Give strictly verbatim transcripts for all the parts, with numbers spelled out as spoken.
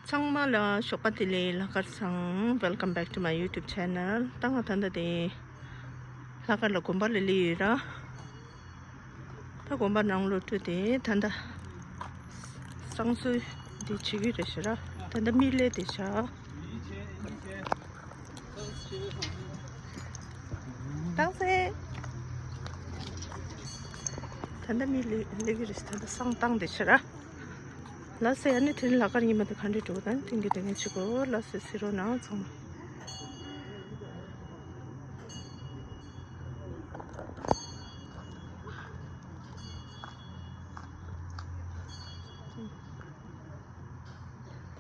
ཚང་མ་ལ་ཞོགས་པ་བདེ་ལེགས། ལྷག་དཀར་བཟང་། Welcome back to my YouTube channel. ད་ང་ད་ལྟ་དེ་ལྷག་དཀར་ལ་དགོན་པ་ལ་སླེབས་ཡོད་ར། ད་དགོན་པ་ནང་ལོགས་འགྲོ་དེ་ད་ལྟ་བསང་གསོལ་འདི་བྱེད་ཀྱི་རེད་ཤག་ར། ད་ལྟ་མི་སླེབས་བསྡད་ཤག་བཏང་སེ། ད་ལྟ་མི་སླེབས་སླེབས་ཀྱི་རེད། ད་ལྟ་བསང་བཏང་བསྡད་ཤག་ར། ལགས་སེ། ཨ་ནི་དེ་རིང་ལྷག་དཀར་ཉི་མ་དེ་ག་འདྲས་འགྲོ་གི་དང་དེང་གི་དེ་ངས་བྱེད་དགོས། ལགས་སེ། གཟིགས་རོགས་གནང་ཚང་མ།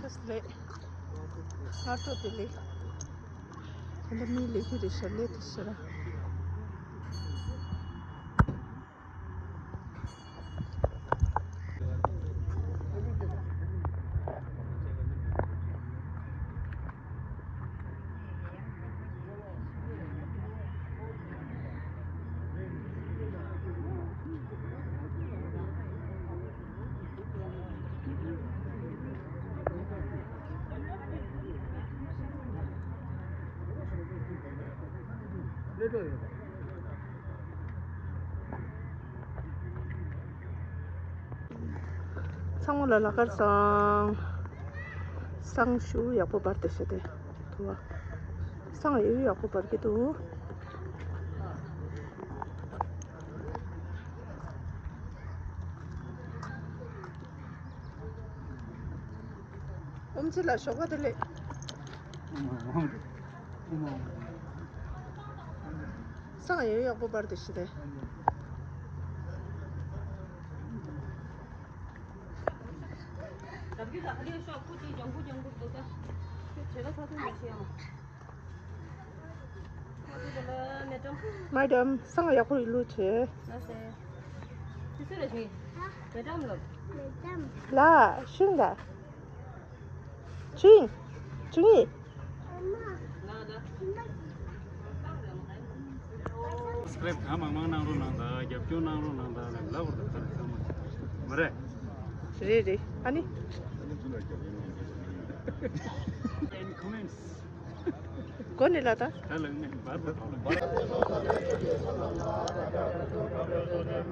ལགས་སེ། སྔ་དྲོ་བདེ་ལེགས། ད་ལྟ་མི་སླེབས་ཀྱི་རེད་ཤག་སླེབས་བསྡད་ཤག་ར། ཚང་མ་ལ་ལྷག་དཀར་བཟང་། བསང་ཞུ་ཡག་པོ་འབར་བསྡད་ཤག་དེ། དུ་བ། བསང་ཡོད་ཡག་པོ་འབར་གྱི་འདུག་ཨོམ་ཆི་ལགས་ཞོགས་པ་བདེ་ལེགས། བསང་ཡོད་ཡག་པོ་འབར་བསྡད་ཤག་དེ། མེ་ཌམ། མེ་ཌམ། བསང་ཡག་པོ་བླུགས་བྱས། ལགས་སེ། དེ་སུ་ལ་བྱིན། མེ་ཌམ་ལ། ལ་ཤིང་ལ། ཅིང་། ཅིང་ཡི། སབ་སི་ཀྲའིབ་གང་མང་མང་གནང་རོགས་གནང་དང་། རྒྱབ་སྐྱོར་གནང་རོགས་གནང་དང་ལབ་ལབ་དགོས་རེད། ད་རེས་ཚང་མ་མ་རེད། རེད་རེད། ཨ་ནི། And comments. གོ་ནི་ལ་ད། ད་ལངས་ནས་བར་དུ་ཐོག་ལ། དེ་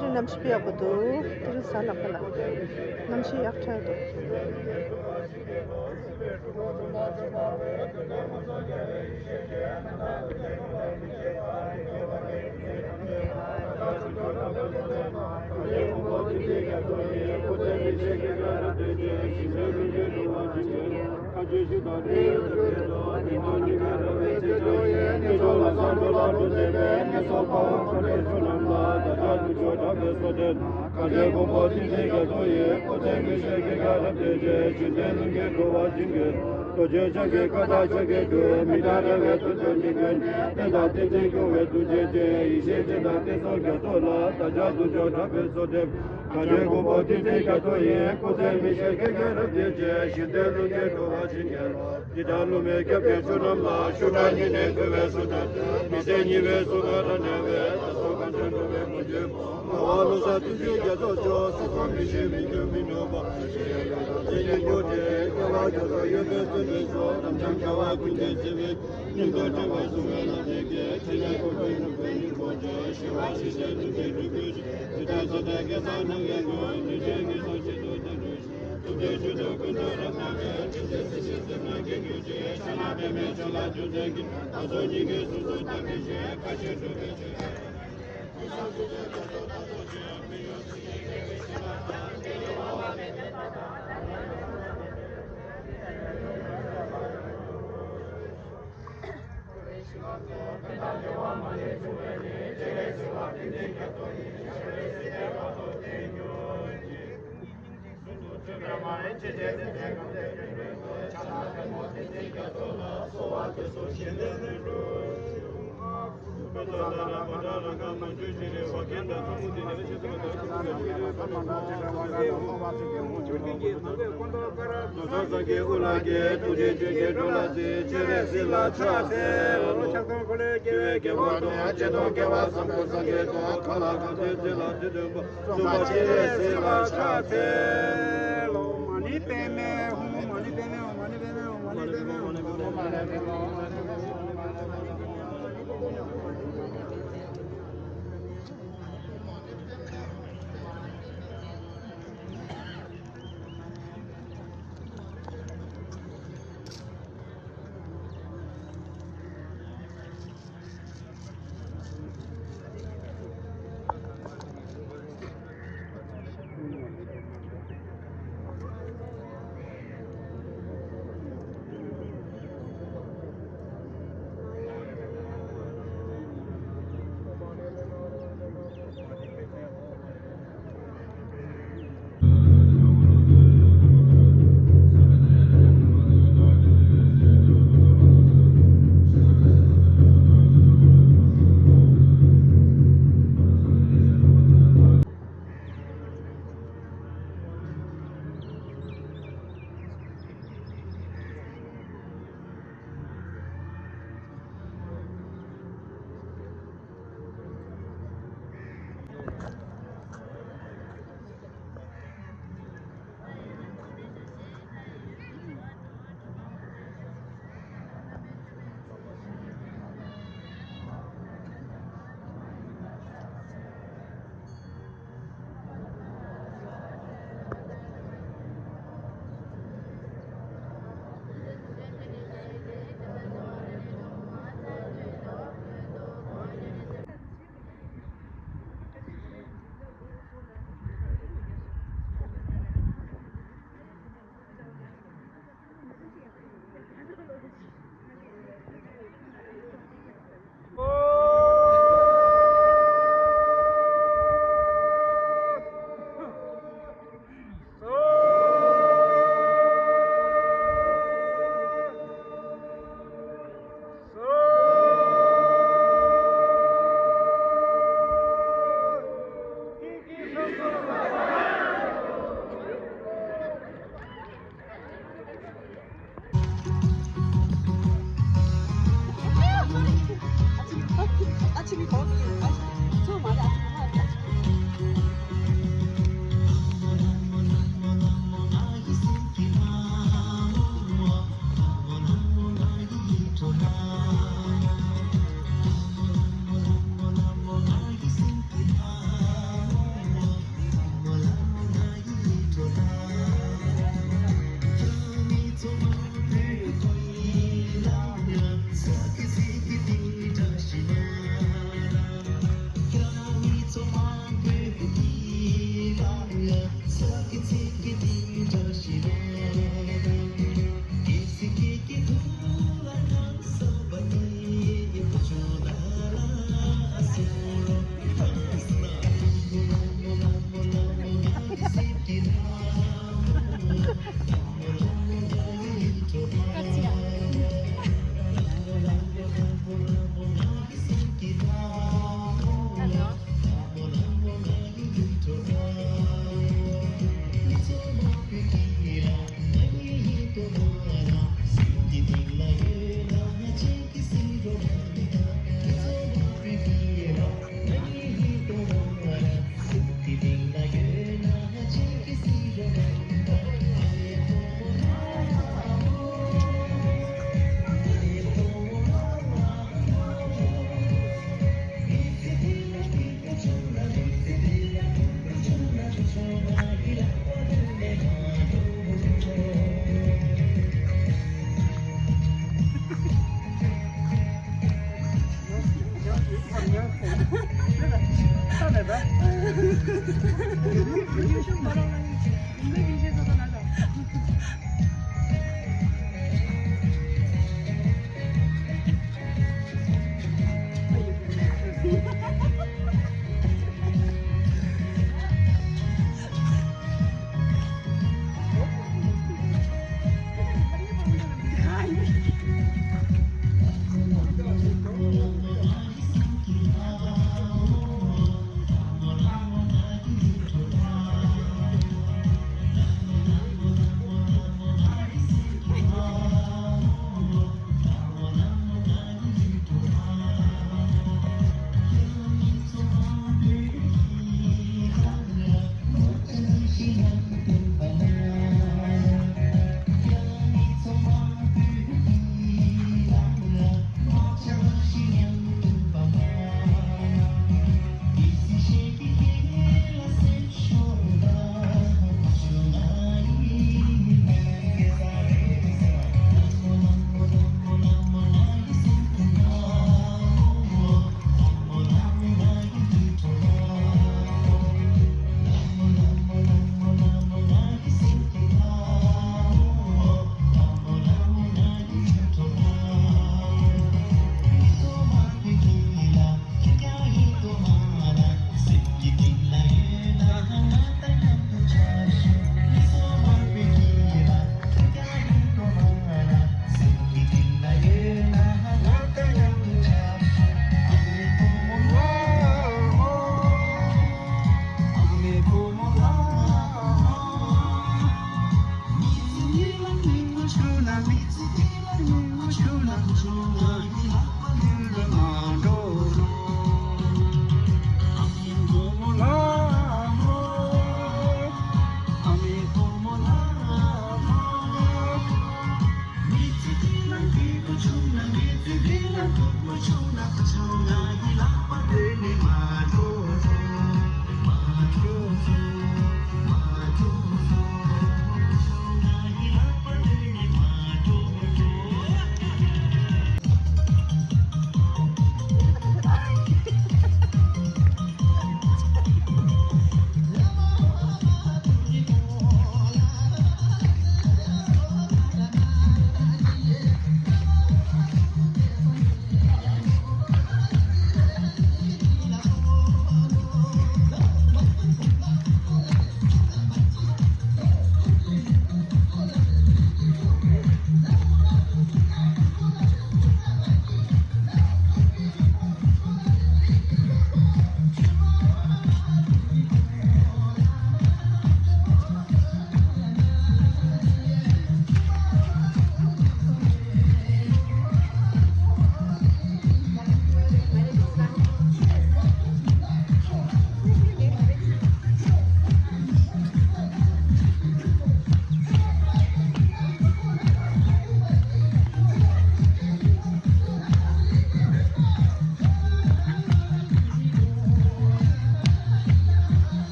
རིང་གནམ་གཤིས་དཔེ་ཡག་པོ་འདུག་དེ་རིང་གཟའ་ལྷག་པ་ལ་གནམ་གཤིས་ཡག་དྲགས་འདུག་རྡོ་རྗེ་འཆང་གི་བཀའ་དང་ཕྱག་གི་རྒྱུད། མི་འདྲ་བའི་དུས་སྟོན་གྱི་མགོན། བསྟན་དང་བསྟན་འཛིན་སྐྱོང་བའི་ཐུགས་རྗེ་ཅན། ཡེ་ཤེས་སྤྱན་དང་བསྟན་སྲུང་རྒྱ་མཚོ་ལ། བདག་ཅག་ཐུགས་མཆོག་དྲག་པོས་གསོལ་འདེབས། བཀའ་བརྒྱུད་མགོན་པོ་ཏིང་འཛིན་རྒྱ་མཚོ་ཡི། སྐུ་ཚེ་མི་ཤིགས་སྐྱེ་རྒ་ན་འཆིའི་རྒྱུད། གཞན་དོན་ལུས་ངན་འགྲོ་བ་ཇི་སྙེད་པ། འདི་དག་བསླུ་མེད་སྐྱབས་ཀྱི་མཆོག་རྣམས་ལ། ཞུ་དག་སྙིང་ནས་གུས་པས་གསོལ་འདེབས། མི་ཟད་ཉི་མའི་གཟུགས་སྔར་དང་འདྲ་བའི། ལ་སོགས་གང་འཚམ་འགྲོ་བའི་མུན་ཆད་ཕོག། ངག་དབང་བློ་བཟང་བསྟན་འཛིན་རྒྱ་མཚོ་མཆོག། སྲིད་གསུམ་མི་ཤིགས་མི་འགྱུར་མི་ནུབ་པ། ཞི་བའི་ཡང་དག་ཚེ་ཡི་སྐྱོང་བྱེད། སྐྱེ་བ་བསྐྱར་དུ་ཡོད་པའི་བརྩོན་འགྲུས་སོགས། རབ་འབྱམས་རྒྱལ་བ་ཀུན་གྱི་སྲས་པའི། སྙིང་དུ་དྲན་པ་གཟུང་བའི་ལམ་འདི་སྐྱེ། ཕྲིན་ལས་སྐུ་ཕུང་ནུབ་པའི་ཉིན་མོ་ཆེ། ཞི་བ་ཞི་བྱེད་ཐུགས་རྗེའི་སྤྲུལ་སྐུ་ཞིག། དུས་དང་ཚེ་དང་གེ་སར་རྣམ་བསྐྱེད་ཀུན། གདུལ་བྱའི་ངན་སོང་ཇི་སྡུག་དེ་སྒྲོལ་ཞིང་། ཐུགས་རྗེའི་མཆོག་ཐུན་ཀུན་ཏུ་རབ་སྣང་བས། ཁྲིད་མཛད་སྲིད་ཞིའི་སེམས་ལ་སྐྱེ་གྱུར་ཅིག། ཕྱག་ན་པདྨས་ཕྱག་ལ་བྱོན་མཛད་ཀྱི། བར་དོ་གཉིས་ཀའི་གཟུགས་སུ་བལྟ་བའི་ཕྱིར། བཀའ་བཞིན་སྒྲུབ་པའི་ཕྱིར།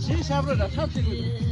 ཞེས་ཞབས་བྲོ་ར་འཁྲབ་བྱེད་དགོས་འདུག